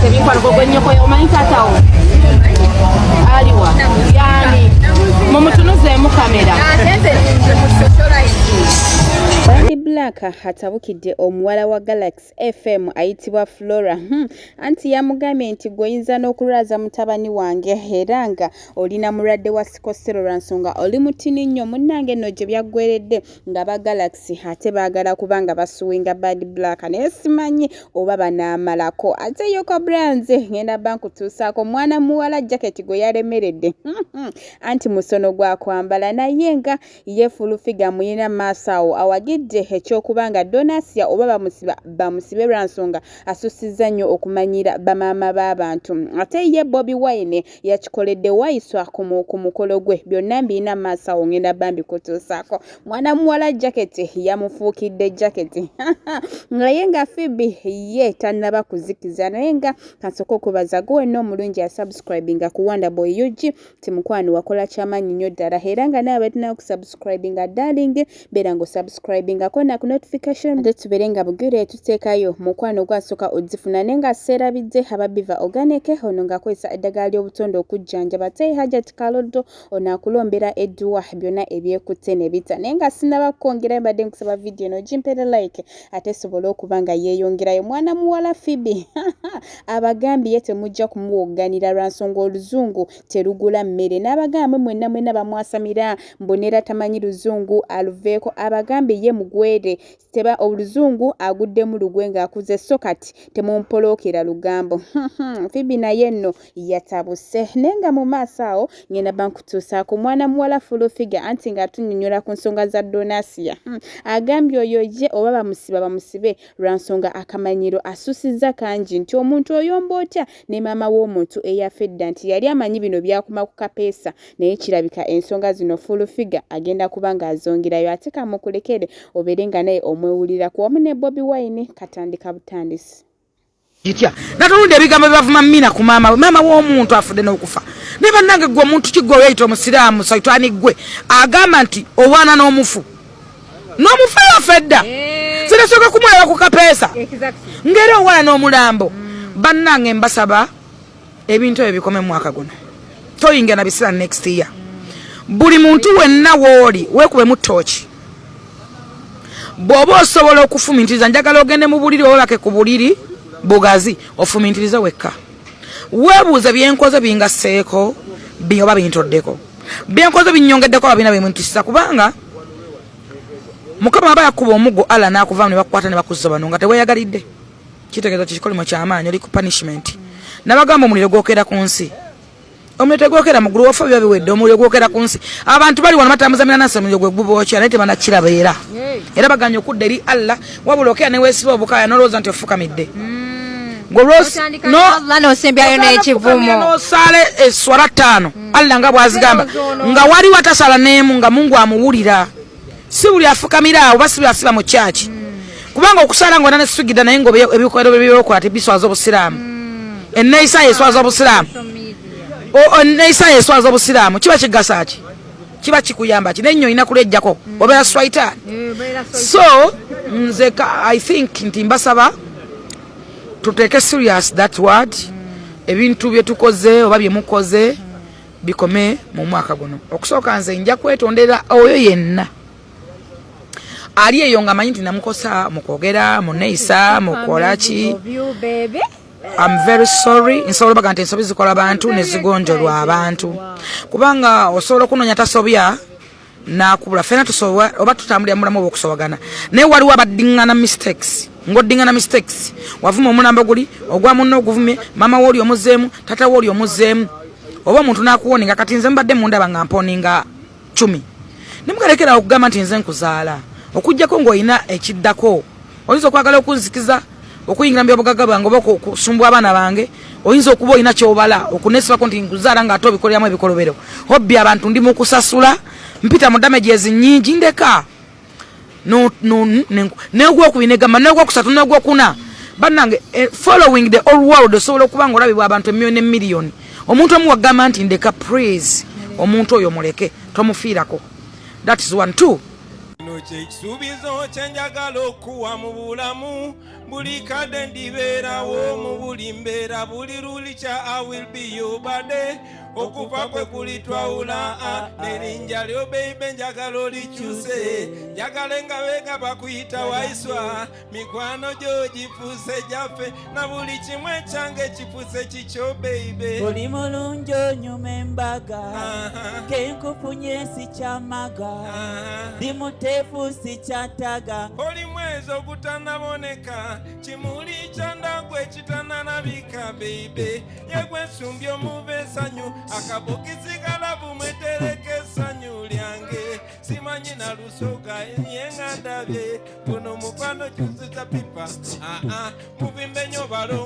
Tebinkwatako gwe nnyoko omanyi taatawo aliwa yani mumutunuzeemu kamera. Bad Black atabukidde omuwala wa Galaxy FM ayitibwa Flora. Anti yamugambye nti gwe oyinza n'okulwaza mutabani wange era nga oli na mulwadde wa sikosero lwa nsonga oli mutini nnyo. Munnange nno gye byaggweredde nga ba Galaxy ate baagala kuba nga basuwinga Bad Black, naye simanyi oba banaamalako. Ate Yoko Brands ngenda bba nkutuusaako mwana muwala jaketi gwe yalemeredde anti musono gwa kwambala, naye nga ye Full Figure muyina maaso awo awagidde ekyokuba nga Donasia oba bamusiba bamusibe lwa nsonga asusizza nnyo okumanyira bamaama b'abantu. Ate ye Bobi Wine yakikoledde Waiswa ku mukolo gwe. Byonna mbirina maaso awo ngenda bba mbikutuusaako. Mwana muwala jaketi yamufuukidde jaketi naye nga Phoebe ye tannaba kuzikiza, naye nga kansooke okubaza gwe wenna omulungi asubscribinga ku Wonder Boy UG ti mukwano wakola kyamaanyi nnyo ddala, era nga naawe batunaba kusubscribinga, darling, beera nga osubscribingako na ku notification ate tubeere nga bugere tuteekayo mukwano gwasooka ozifuna. Naye nga seerabidde aba Biva Organic, ono ng'akozesa eddagala ly'obutonde okujjanjaba. Ate Hajat Kaloddo ono akulombera edduwa byonna ebyekutte ne bita. Naye nga sinaba kukwongera, mbadde nkusaba vidiyo eno ogimpeere like ate esobole okuba nga yeeyongerayo. Mwana muwala Phoebe abagambye ye temujja kumuwogganira lwa nsonga oluzungu terugula mmere, n'abagamba mwenna mwenna bamwasamira mbu neera tamanyi luzungu aluveeko. Abagambye ye mugwere teba oluzungu aguddemu lugwe ng'akuze, so kati temumpolookera lugambo. Phoebe naye nno yatabuse. Naye nga mu maaso awo ngenda bba nkutuusaako mwana muwala Full Figure anti ng'atunnyonnyola ku nsonga za Donasia. Agambye oyo ye oba bamusiba bamusibe lwa nsonga akamanyiro asusizza kangi, nti omuntu oyomba otya ne maama w'omuntu eyafa edda, nti yali amanyi bino byakuma ku kapeesa, naye kirabika ensonga zino Full Figure agenda kuba ng'azongerayo. Ate kamukulekere obeere nga naye omwewulirako wamu ne Bobi Wine katandika butandisi. Kitya natulunda ebigambo byebavuma Mina ku maama we, maama w'omuntu afudde n'okufa. Naye bannange, gwe omuntu kiggwe oyeyita omusiraamu, saitani gwe agamba nti owaana n'omufu, n'omufu yafa edda, ziresooka kumulaba ku kapeesa ng'era owaana n'omulambo. Bannange, mbasaba ebintu ebyo bikome mu mwaka guno, toyingira na biseera next year. Buli muntu wenna wooli weekubemu tooki bw'oba osobola okufumintiriza. Njagala ogende mu buliri, webake ku buliri bugazi, ofumintirize wekka, weebuuze: byenkoze bingasseeko oba bintoddeko? Byenkoze binyongeddeko oba bina bimuntisiza? Kubanga Mukama aba yakuba omuggo, Allah n'akuvaamu ne bakukwata ne bakuzza bano nga teweeyagalidde, kitegeeza kikolimo kyamaanyi, oli ku punishment. Nabagamba omuliro gwokera ku nsi, omuliro tegwokera muggulu. Wafa biba biwedde. Omuliro gwokera ku nsi. Abantu bali wano batambuza minanasi, omuliro gwe gubookya, naye tebanakiraba era baganye okudda eri Allah. Wabula okera neweesiba obukaya nolowooza nti ofukamidde. Nosembyayo n'ekivumo. Nosaala eswala ttaano Allah nga bwazigamba, nga waliwo atasala n'emu, nga Mungu amuwulira. Si buli afukamira awo oba si buli asiba mu kyaki, kubanga okusala nga ona nesugida naye nga ebikolero byeokola tebiswaza obusiraamu, enneeyisa yeswaza obusiraamu, enneeyisa yeswaza obusiraamu, kiba kigasa ki? Kiba kikuyamba ki? Nennyo olina kulejjako, obeera swaitaani. So nze I think nti mbasaba tuteeke serious that word. Ebintu byetukoze oba byemukoze bikome mu mwaka guno. Okusooka nze nja kwetondera oyo yenna ali eyo nga manyi nti namukosa mu kwogera, mu neeyisa, mu kukola ki. I'm very sorry. Nsobola baga nti ensobi zikola abantu ne zigonjolwa abantu, kubanga osobola okunoonya tasobya nakubula. Fena tusobola oba tutambulira mulamu oba okusobagana, naye waliwo abaddiŋŋana mistakes, ng'oddiŋŋana mistakes. Wavuma omulambo guli ogwa munno, oguvumye maama wooli omuzeemu, tata wooli omuzeemu, oba omuntu n'akuwoninga. Kati nze mubadde mundaba nga mponinga cumi, nemugalekera okugamba nti nze nkuzaala, okugjako ng'olina ekiddako. Oyinza okwagala okunzikiza okuyingira mu byobugagga bwange oba okusumbwa abaana bange. Oyinza okuba olina kyobala okunesibako nti nkuzaala ng'ate obikoleramu ebikolobero. Hobbi abantu ndi mu kusasula, mpita mu damages nyingi, ndeka negwokubiri negamba negwokusatu negwokuna. Bannange, following the all world, osobola okuba nga olabibwa abantu emiliyoni nemiliyoni. Omuntu omu wagamba nti ndeka, please, omuntu oyo muleke, tomufiirako. That is one. Two. Kino kyekisuubizo kye njagala okuwa mu bulamu. Buli kadde ndibeerawo mu buli mbeera, buli lulikya I will be your body. Okufa kwe kulitwawula, nerinnya lyo baby njagala olikyuse, njagala engabe nga bakuyita waiswa, mikwano gyo gifuuse gyaffe, na buli kimu ekyange kifuuse kikyo baby. Oli mulungi onyuma embaga, kenkufunye sikyamaga, ndi muteefu sikyataga. Oli mwezi ogutanaboneka, kimuli kyandagwe ekitanalabika baby, yegwe ensumbi omuva essanyu, akabokisi kalabu mwetereka essanyu lyange, simanyi na lusoga ye nga ndabye guno mukwano kyusiza pipa, muvimbe nnyo balongo.